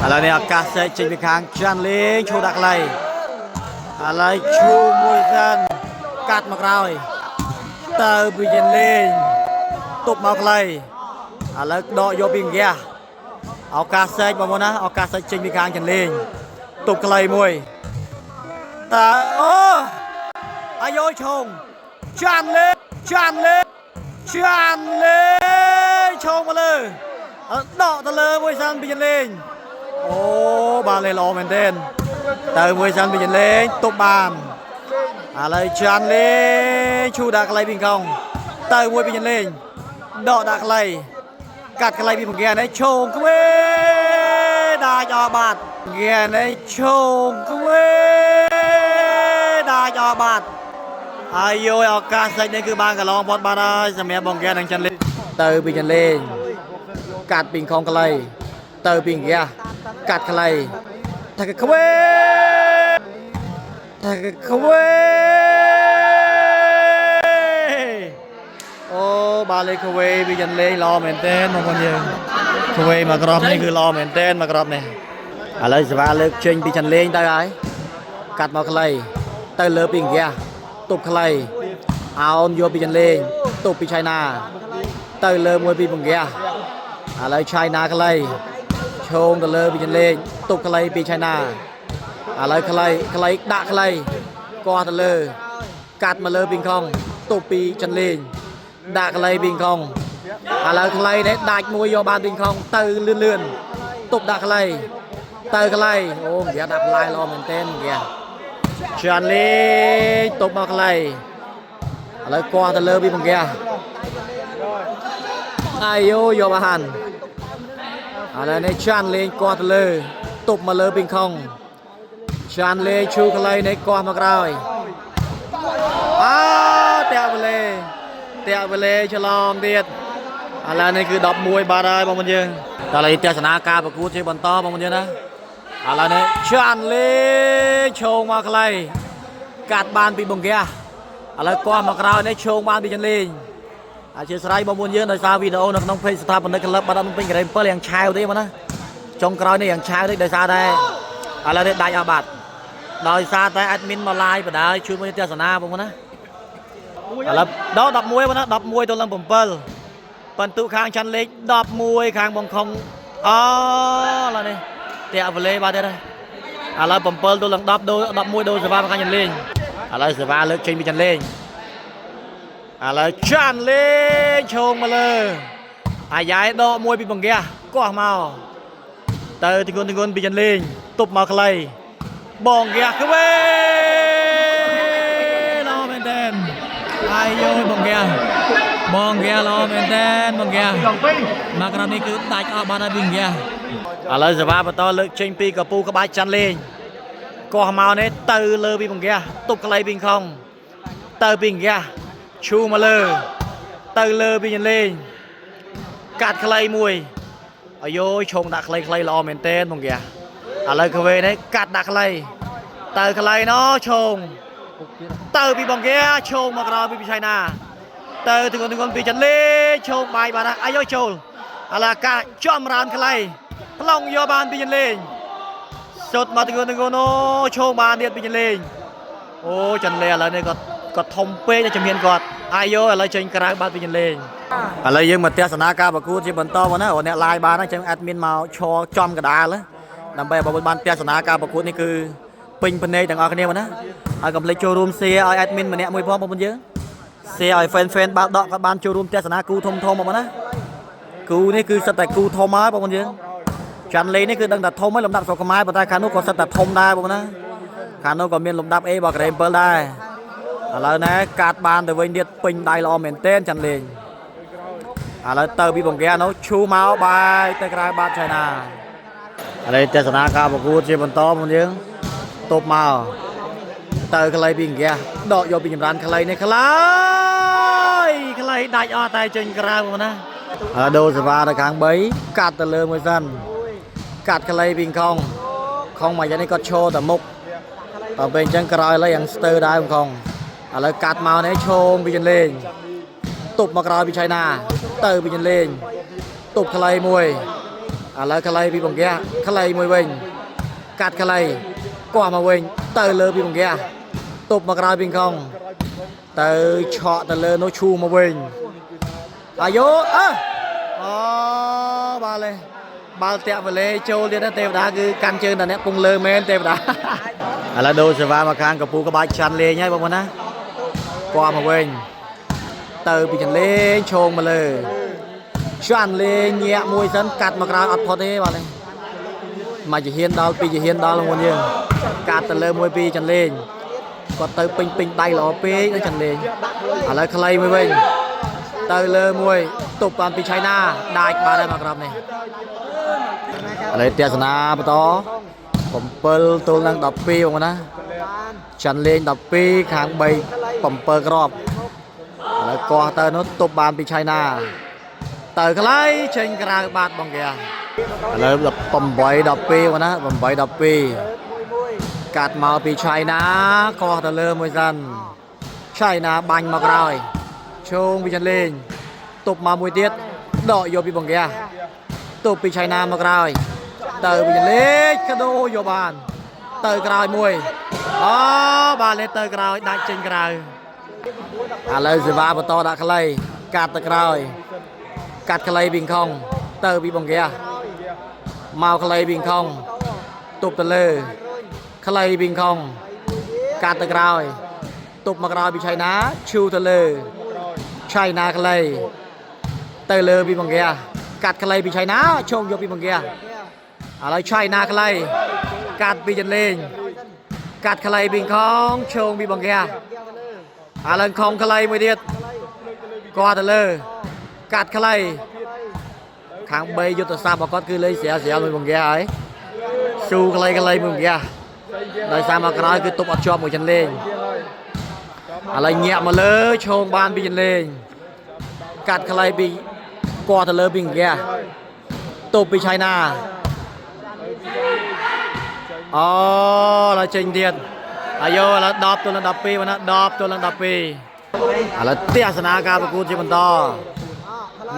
ឥឡូវនេះឱកាសសេកចេញពីខាងចាន់លេងឈូដាក់ខ្លីឥឡូវឈូមួយសិនកាត់មកក្រោយទៅពីចាន់លេងទប់មកខ្លីឥឡូវដកយកពីអង្គាឱកាសសេកបងប្អូនណាឱកាសសេកចេញពីខាងចាន់លេងទប់ខ្លីមួយតើអូអាយយឆងចាន់លេងចាន់លេងចាន់លេងឆងមកលើដកទៅលើមួយសិនពីចាន់លេង អូបានលេងល្អមែនទែនទៅមួយសិនពីចន្លេងទប់បានឥឡូវចាន់លេងឈូដាក់ខ្លីពីកងទៅមួយពីចន្លេងដកដាក់ខ្លីកាត់ខ្លីពីបង្គានេះឈោងក្វេដាច់អបាត់បង្គានេះឈោងក្វេដាច់អបាត់ហើយយយឱកាសសាច់នេះគឺបានកន្លងផុតបានហើយសម្រាប់បង្គានឹងចន្លេងទៅពីចន្លេងកាត់ពីខងខ្លីទៅពីបង្គាកាត់ខ្លីថាកខ្វេថាកខ្វេអូបាលេខ្វេពីចន្លេងល្អមែនទែនបងប្អូនយើងខ្វេមកក្របនេះគឺល្អមែនទែនមកក្របនេះឥឡូវសេវាលើកចេញពីចន្លេងទៅហើយកាត់មកខ្លីទៅលើពីអង្គាទប់ខ្លីអោនយកពីចន្លេងទប់ពីឆៃណាទៅលើមួយពីបង្គាឥឡូវឆៃណាខ្លី ឈោងទៅលើពីចន្លេងទប់ខ្លីពីឆៃណាឥឡូវខ្លីខ្លីដាក់ខ្លីកោះទៅលើកាត់មកលើពីខងទប់ពីចន្លេងដាក់ខ្លីពីខងឥឡូវខ្លីនេះដាច់មួយយកបានពីខងទៅលឿនលឿនទប់ដាក់ខ្លីទៅខ្លីអូនិយាយដាក់ផ្លាយល្អមែនទែននិយាយចាន់លេងទប់មកខ្លីឥឡូវកោះទៅលើពីបង្គាអាយយោយកបាន ឥឡូវនេះចាន់លេងកោះទៅលើទប់មកលើពីខងចាន់លេងឈូខ្លីនេះកោះមកក្រោយអើតាក់វលេតាក់វលេឆ្លងទៀតឥឡូវនេះគឺ11បាត់ហើយបងប្អូនយើងតើឥឡូវទស្សនាការប្រកួតជាបន្តបងប្អូនយើងណាឥឡូវនេះចាន់លេងឈោងមកខ្លីកាត់បានពីបង្គាឥឡូវកោះមកក្រោយនេះឈោងបានពីចាន់លេង អធិស្ឋានបងប្អូនយើងដោយសារវីដេអូនៅក្នុង page ស្ថាបនិកក្លឹបបាត់ដល់ពេញការ៉េ7យ៉ាងឆាវទេបងណាចុងក្រោយនេះយ៉ាងឆាវទេដោយសារតែឥឡូវនេះដាច់អស់បាត់ដោយសារតែ admin មក live បដាជួយមួយទស្សនាបងប្អូនណាឥឡូវដល់11បងណា11ទល់នឹង7បន្ទុខាងច័ន្ទលេខ11ខាងបងខុងអូឥឡូវនេះតាក់វលេបាទទេណាឥឡូវ7ទល់នឹង10ដូ11ដូសេវាខាងច័ន្ទលេងឥឡូវសេវាលើកចេញពីច័ន្ទលេង ឥឡូវចាន់លេងឈោងមកលើអាយ៉ៃដកមួយពីបង្គាកោះមកទៅទីងុនទីងុនពីចាន់លេងទប់មកខ្លីបងហ្គាក្វេល្អមែនតើអាយយបងហ្គាបងហ្គាល្អមែនតើបងហ្គាមកក្រោមនេះគឺដាច់អស់បានហើយពីហ្គាឥឡូវសេវាបន្តលើកចេញពីកពូក្បាច់ចាន់លេងកោះមកនេះទៅលើពីបង្គាទប់ខ្លីពីខងទៅពីហ្គា ឈូមកលើទៅលើពីញលេងកាត់ខ្លីមួយអាយយឈោងដាក់ខ្លីខ្លីល្អមែនទែនបងគេឥឡូវក្វេនេះកាត់ដាក់ខ្លីទៅខ្លីណោឈោងទៅពីបងគេឈោងមកក្រោយពីពិឆៃណាទៅទងទងពីចន្លេឈោងបាយបានអាយយចូលឥឡូវកាចំរានខ្លីប្លង់យកបានពីចន្លេងសុតមកទងទងអូឈោងបានទៀតពីចន្លេងអូចន្លេឥឡូវនេះក៏គាត់ធំពេកជំនាញគាត់អាយយោឥឡូវចេញក្រៅបាត់ពីចន្លេងឥឡូវយើងមកទស្សនាការប្រកួតជាបន្តមកណាអូអ្នក live បានហ្នឹងចឹង admin មកឈរចំកដាលដើម្បីឲ្យបងប្អូនបានទស្សនាការប្រកួតនេះគឺពេញភ្នែកទាំងអស់គ្នាមកណាហើយកុំភ្លេចចូលរួម share ឲ្យ admin ម្នាក់មួយផងបងប្អូនយើង share ឲ្យ fan fan បាល់ដកគាត់បានចូលរួមទស្សនាគូធំធំមកណាគូនេះគឺសិតតែគូធំហើយបងប្អូនយើងច័ន្ទលេងនេះគឺដឹងតែធំហើយលំដាប់ស្រុកខ្មែរប៉ុន្តែខាងនោះក៏សិតតែធំដែរបងប្អូនណាខាងនោះក៏មានលំដាប់ A របស់ក្រេម7ដែរ ឥឡូវណែកាត់បានទៅវិញទៀតពេញដៃល្អមែនទែនចាន់លេងឥឡូវទៅពីបង្គានោះឈូមកបាយទៅក្រៅបាត់ឆៃណាឥឡូវទស្សនាការប្រកួតជាបន្តមកយើងទប់មកទៅខ្លីពីបង្គាដកយកពីចម្រានខ្លីនេះខ្លីខ្លីដាច់អស់តែចេញក្រៅមកណាឥឡូវដូសេវាទៅខាង3កាត់ទៅលើមួយសិនកាត់ខ្លីពីខងខងមកយ៉ាងនេះគាត់ឈរតែមុខដល់ពេលអញ្ចឹងក្រោយឡើយយ៉ាងស្ទើរដែរខង ឥឡូវកាត់មកនេះឈោងពីចន្លេងទប់មកក្រោយពីឆៃណាទៅពីចន្លេងទប់ខ្លីមួយឥ ឥឡូវខ្លីពីបង្គាខ្លីមួយវិញកាត់ខ្លីកោះមកវិញទៅលើពីបង្គាទប់មកក្រោយពីខងទៅឆក់ទៅលើនោះឈូមកវិញអាយ៉ូអើអូបាល់លេបាល់តាក់វលេចូលទៀតណាទេវតាគឺកាន់ជើងតែអ្នកពងលើមែនទេវតាឥឡូវដូរសេវាមកខាងកពូក្បាច់ឆាន់លេងហើយបងប្អូនណាកោះមកវិញទៅពីចន្លេងឈោងមកលើឆាន់លេងញាក់មួយសិនកាត់មកក្រោយអត់ផុតទេបាទនេះមកជាហ៊ានដល់ពីជាហ៊ានដល់បងប្អូនយើងកាត់ទៅលើមួយពីចន្លេងគាត់ទៅពេញពេញដៃល្អពេកណាចន្លេងឥឡូវខ្លីមួយវិញទៅលើមួយទប់បានពីឆៃណាដាច់បានហើយមកក្រុមនេះឥឡូវទស្សនាបន្ត7ទល់នឹង12បងប្អូនណាចន្លេង12ខាង3 7គ្រាប់ឥឡូវកោះទៅនោះទប់បានពីឆៃណាទៅខ្លីចេញក្រៅបាត់បងគេឥឡូវ18 12បងណា8 12កាត់មកពីឆៃណាកោះទៅលើមួយសិនឆៃណាបាញ់មកក្រោយឈោងពីចន្លេងទប់មកមួយទៀតដកយកពីបងគេទប់ពីឆៃណាមកក្រោយទៅពីចន្លេងកដោយកបានទៅក្រោយមួយអូបាទលេទៅក្រោយដាច់ចេញក្រៅឥឡូវសេវាបន្តដាក់ខ្លីកាត់ទៅក្រោយកាត់ខ្លីពីខងទៅពីបងគេមកខ្លីពីខងទប់ទៅលើខ្លីពីខងកាត់ទៅក្រោយទប់មកក្រោយពីឆៃណាឈូទៅលើឆៃណាខ្លីទៅលើពីបងគេកាត់ខ្លីពីឆៃណាឈោងយកពីបងគេឥឡូវឆៃណាខ្លីកាត់ពីចន្លេងកាត់ខ្លីពីខងឈោងពីបងគេឥឡូវខងខ្លីមួយទៀតគាត់ទៅលើកាត់ខ្លីខាង3យុទ្ធសាស្ត្ររបស់គាត់គឺលេងស្រាលស្រាលមួយបងគេហើយស៊ូខ្លីខ្លីមួយបងគេដោយសារមកក្រោយគឺទប់អត់ជាប់មួយចន្លេងឥឡូវញាក់មកលើឈោងបានពីចន្លេងកាត់ខ្លីពីគាត់ទៅលើពីងគេទប់ពីឆៃណាអូឡើយចេញទៀតអាយ៉ូឥឡូវ10ទល់នឹង12បងណា10ទល់នឹង12ឥឡូវទស្សនាការប្រកួតជាបន្ត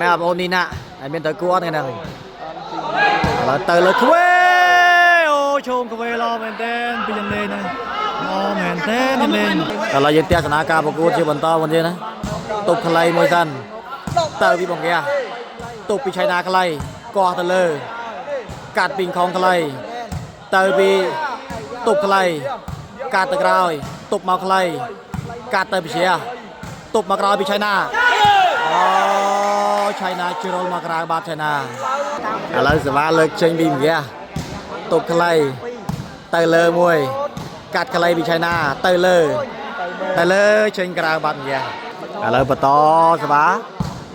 ម៉ែបងអូននីណាហើយមានទៅគួរអត់ថ្ងៃហ្នឹងឥឡូវទៅលើខ្វេអូឈោងខ្វេល្អមែនទែនពីចន្លេងណាល្អមែនទែនចន្លេងឥឡូវយើងទស្សនាការប្រកួតជាបន្តបងយើងណាទប់ខ្លីមួយសិនទៅពីបងគេទប់ពីឆៃណាខ្លីកោះទៅលើកាត់ពីខងខ្លីទៅពីទប់ខ្លីកាត់ទៅក្រោយទប់មកខ្លីកាត់ទៅពិជាទប់មកក្រោយពីឆៃណាអូឆៃណាជ្រុលមកក្រៅបាត់ឆៃណាឥឡូវសេវាលើកចេញពីម្យាទប់ខ្លីទៅលើមួយកាត់ខ្លីពីឆៃណាទៅលើទៅលើចេញក្រៅបាត់ម្យាឥឡូវបន្តសេវា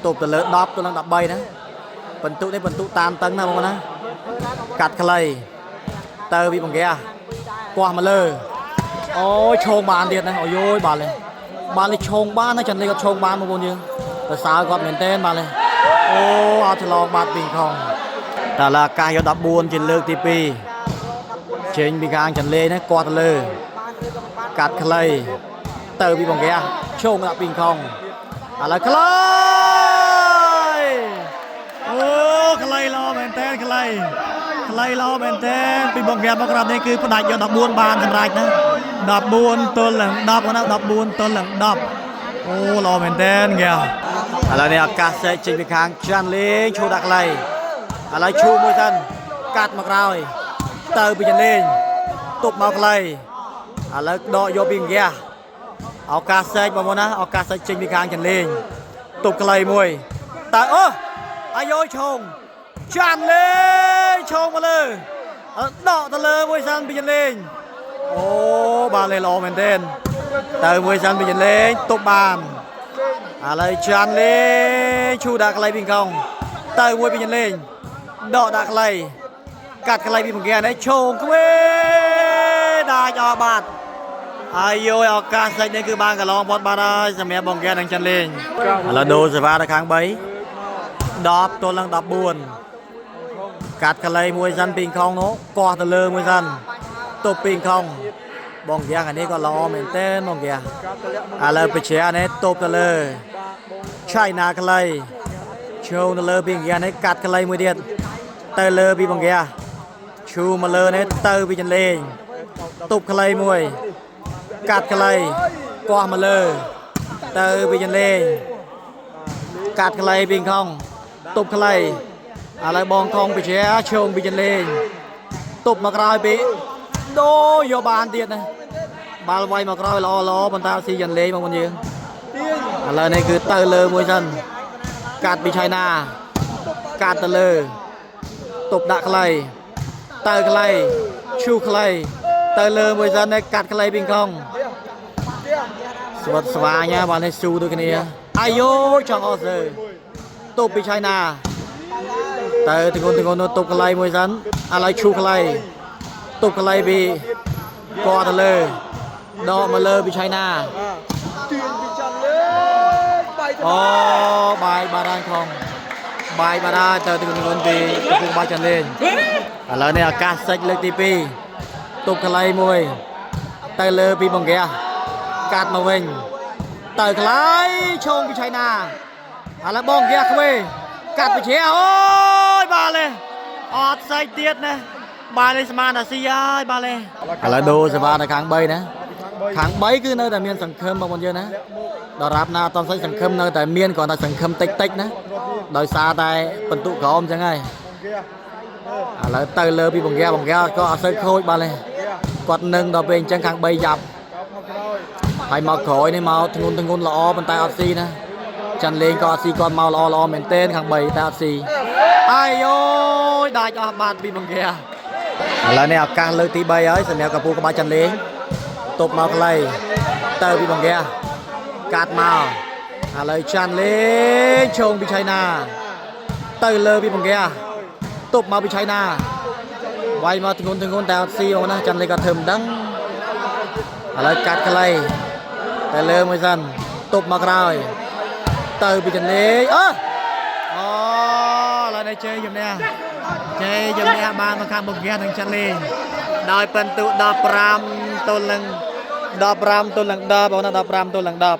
ទប់ទៅលើ10ទៅនឹង13ណាបន្ទុកនេះបន្ទុកតាមតឹងណាបងប្អូនណាកាត់ខ្លីទៅពីបង្គាកោះមកលើអូឈោងបានទៀតណាអូយយបានលេបានលេឈោងបានណាចន្ទលេគាត់ឈោងបានបងប្អូនយើងប្រសើរគាត់មែនទែនបានលេអូអត់ឆ្លងបាត់ពីខងតែឡាកាសយក14ជាលើកទី2ចេញពីខាងចន្ទលេណាគាត់ទៅលើកាត់ខ្លីទៅពីបង្គាឈោងដាក់ពីខងឥឡូវខ្លីអូខ្លីល្អមែនទែនខ្លីខ្លីល្អមែនទែនពីបង្គាមកក្រាប់នេះគឺផ្ដាច់យក14បានសម្រាប់ណា14ទល់នឹង10ណា14ទល់នឹង10អូល្អមែនទែនគេឥឡូវនេះឱកាសសេកចេញពីខាងចាន់លេងឈូដាក់ខ្លីឥឡូវឈូមួយសិនកាត់មកក្រោយទៅពីចាន់លេងទប់មកខ្លីឥឡូវដកយកពីអង្គាឱកាសសេកបងប្អូនណាឱកាសសេកចេញពីខាងចាន់លេងទប់ខ្លីមួយតើអូអាយយឈោងចាន់លេងឈោងមកលើដកទៅលើមួយសិនពីចាន់លេងអូបានលេល្អមែនទែនទៅមួយសិនពីចាន់លេងទប់បានឥឡូវចាន់លេងឈូដាក់ខ្លីពីកងទៅមួយពីចាន់លេងដកដាក់ខ្លីកាត់ខ្លីពីបង្គានេះឈោងខ្វេដាច់អស់បាត់អាយយឱកាសសាច់នេះគឺបានកន្លងបត់បាត់ហើយសម្រាប់បង្គានិងចាន់លេងឥឡូវដូរសេវាទៅខាង3 10ទល់នឹង14កាត់ខ្លីមួយសិនពីខងនោះកោះទៅលើមួយសិនទប់ពីខងបងយ៉ាងអានេះក៏ល្អមែនទែនបងយ៉ាងឥឡូវបច្ចានេះទប់ទៅលើឆៃណាខ្លីឈោងទៅលើពីយ៉ាងនេះកាត់ខ្លីមួយទៀត ទៅលើពីបង្គាឈូមកលើនេះទៅពីចន្លេងទប់ខ្លីមួយកាត់ខ្លីកោះមកលើទៅពីចន្លេងកាត់ខ្លីពីខងទប់ខ្លីឥឡូវបងខងពជាឈោងពីចន្លេងទប់មកក្រោយពីដូយកបានទៀតណាបាល់វាយមកក្រោយល្អល្អប៉ុន្តែស៊ីចន្លេងបងប្អូនយើងឥឡូវនេះគឺទៅលើមួយសិនកាត់ពីឆៃណាកាត់ទៅលើទប់ដាក់ខ្លីទៅខ្លីឈូខ្លីទៅលើមួយសិននេះកាត់ខ្លីពីខងស្វិតស្វាញណាបាននេះស៊ូដូចគ្នាអាយូចង់អស់ទៅទប់ពីឆៃណាទៅទងន់ទងន់នោះទប់ខ្លីមួយសិនឥឡូវឈូខ្លីទប់ខ្លីពីកទៅលើដកមកលើពីឆៃណា ទាញពីច័ន្ទលេងបាយទៅ អូបាយបារានខំបាយបារាទៅទីងន់ពីកំពុងបាយចាន់លេងឥឡូវនេះឱកាសសិចលើកទី2ទប់ខ្លីមួយទៅលើពីបង្គាកាត់មកវិញទៅខ្លីឈោងពីឆៃណាឥឡូវបងហ្គាខ្វេកាត់ពីជ្រះអូយបាល់ទេអត់សាច់ទៀតណាបាល់នេះស្មានអាស៊ីហើយបាល់ទេឥឡូវដូរសេវានៅខាង3ណាខាង3គឺនៅតែមានសង្ឃឹមបងប្អូនយើងណា ដរាបណាអត់តសាច់សង្ឃឹមនៅតែមានគ្រាន់តែសង្ឃឹមតិចតិចណាដោយសារតែបន្ទុកក្រោមអញ្ចឹងហើយឥឡូវទៅលើពីបង្គាបង្គាក៏អត់សូវខូចបាទទេគាត់នឹងដល់ពេលអញ្ចឹងខាង3យ៉ាប់ហើយមកក្រោយនេះមកធ្ងន់ធ្ងន់ល្អប៉ុន្តែអត់ស៊ីណាច័ន្ទលេងក៏អត់ស៊ីគាត់មកល្អល្អមែនទែនខាង3តែអត់ស៊ីអាយអូយដាច់អស់បាត់ពីបង្គាឥឡូវនេះឱកាសលើកទី3ហើយសម្រាប់កពូក្បាលច័ន្ទលេងទប់មកខ្លីទៅពីបង្គា កាត់មកឥឡូវចាន់លេងឈោងពីឆៃណាទៅលើពីបង្គាទប់មកពីឆៃណាវាយមកធ្ងន់ធ្ងន់តែអត់ស៊ីបងណាចាន់លេងក៏ធ្វើមិនដឹងឥឡូវកាត់ខ្លីទៅលើមួយសិនទប់មកក្រោយទៅពីចាន់លេងអើអូឥឡូវនេះជ័យជំនះជ័យជំនះបានមកខាងបង្គានិងចាន់លេងដោយពិន្ទុ15ទល់នឹង15ទល់នឹង10បងណា15ទល់នឹង10។